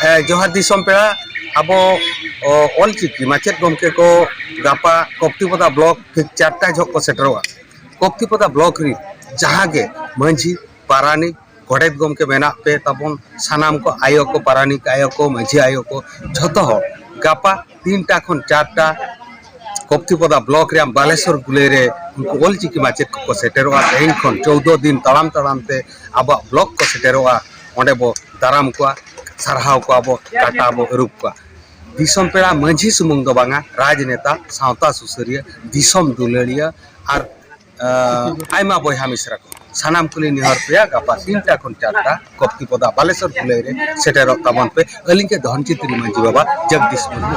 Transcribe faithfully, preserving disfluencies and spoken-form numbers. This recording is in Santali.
ᱦᱮᱸ, ᱡᱚᱦᱟᱨ ᱫᱤᱥᱚᱢ ᱯᱮᱲᱟ᱾ ᱟᱵᱚ, ᱚ, ᱚᱞᱪᱤᱠᱤ ᱢᱟᱪᱮᱫ ᱜᱚᱢᱠᱮ ᱠᱚ ᱜᱟᱯᱟ ᱠᱚᱯᱛᱤᱯᱚᱫᱟ ᱵᱞᱚᱠ ᱴᱷᱤᱠ ᱪᱟᱨᱴᱟ ᱡᱚᱦᱚᱜ ᱠᱚ ᱥᱮᱴᱮᱨᱚᱜᱼᱟ᱾ ᱠᱚᱯᱛᱤᱯᱚᱫᱟ ᱵᱞᱚᱠ ᱨᱮ ᱡᱟᱦᱟᱸ ᱜᱮ ᱢᱟᱹᱡᱷᱤ, ᱯᱟᱨᱟᱱᱤᱠ, ᱜᱚᱰᱮᱛ ᱜᱚᱢᱠᱮ ᱢᱮᱱᱟᱜ ᱯᱮ ᱛᱟᱵᱚᱱ, ᱥᱟᱱᱟᱢ ᱠᱚ ᱟᱭᱳ ᱠᱚ, ᱯᱟᱨᱟᱱᱤᱠ ᱟᱭᱳ ᱠᱚ, ᱢᱟᱹᱡᱷᱤ ᱟᱭᱳ ᱠᱚ, ᱡᱷᱚᱛᱚ ᱦᱚᱲ ᱜᱟᱯᱟ ᱛᱤᱱᱴᱟ ᱠᱷᱚᱱ ᱪᱟᱨᱴᱟ ᱠᱚᱯᱛᱤᱯᱚᱫᱟ ᱵᱞᱚᱠ ᱨᱮᱭᱟᱜ ᱵᱟᱞᱮᱥᱚᱨ ᱜᱩᱞᱟᱹᱭ ᱨᱮ ᱩᱱᱠᱩ ᱚᱞᱪᱤᱠᱤ ᱢᱟᱪᱮᱫ ᱠᱚᱠᱚ ᱥᱮᱴᱮᱨᱚᱜᱼᱟ᱾ ᱛᱮᱦᱮᱧ ᱠᱷᱚᱱ ᱪᱳᱫᱽᱫᱳ ᱫᱤᱱ ᱛᱟᱲᱟᱢ ᱛᱟᱲᱟᱢ ᱛᱮ ᱟᱵᱚᱣᱟᱜ ᱵᱞᱚᱠ ᱠᱚ ᱥᱮᱴᱮᱨᱚᱜᱼᱟ᱾ ᱚᱸᱰᱮ ᱵᱚ ᱫᱟᱨᱟᱢ ᱠᱚᱣᱟ, ᱥᱟᱨᱦᱟᱣ ᱠᱚᱣᱟ ᱵᱚ, ᱠᱟᱴᱟ ᱵᱚ ᱟᱹᱨᱩᱵ ᱠᱚᱣᱟ᱾ ᱫᱤᱥᱚᱢ ᱯᱮᱲᱟ ᱢᱟᱹᱡᱷᱤ ᱥᱩᱢᱩᱝ ᱫᱚ ᱵᱟᱝᱟ, ᱨᱟᱡᱽᱱᱮᱛᱟ, ᱥᱟᱶᱛᱟ ᱥᱩᱥᱟᱹᱨᱤᱭᱟᱹ, ᱫᱤᱥᱚᱢ ᱫᱩᱞᱟᱹᱲᱤᱭᱟᱹ ᱟᱨ, ᱟᱸ, ᱟᱭᱢᱟ ᱵᱚᱭᱦᱟ ᱢᱤᱥᱨᱟ ᱠᱚ, ᱥᱟᱱᱟᱢ ᱠᱚᱞᱤᱧ ᱱᱮᱦᱚᱨ ᱯᱮᱭᱟ, ᱜᱟᱯᱟ ᱛᱤᱱᱴᱟ ᱠᱷᱚᱱ ᱪᱟᱨᱴᱟ ᱠᱚᱯᱛᱤᱯᱚᱫᱟ ᱵᱟᱞᱮᱥᱚᱨ ᱠᱩᱞᱟᱹᱭ ᱨᱮ ᱥᱮᱴᱮᱨᱚᱜ ᱛᱟᱵᱚᱱ ᱯᱮ᱾ ᱟᱹᱞᱤᱧ ᱜᱮ ᱫᱷᱚᱱᱪᱤᱛᱨᱤ ᱢᱟᱹᱡᱷᱤ ᱵᱟᱵᱟ ᱡᱚᱜᱽᱫᱤᱥ ᱢᱩᱨᱢᱩ᱾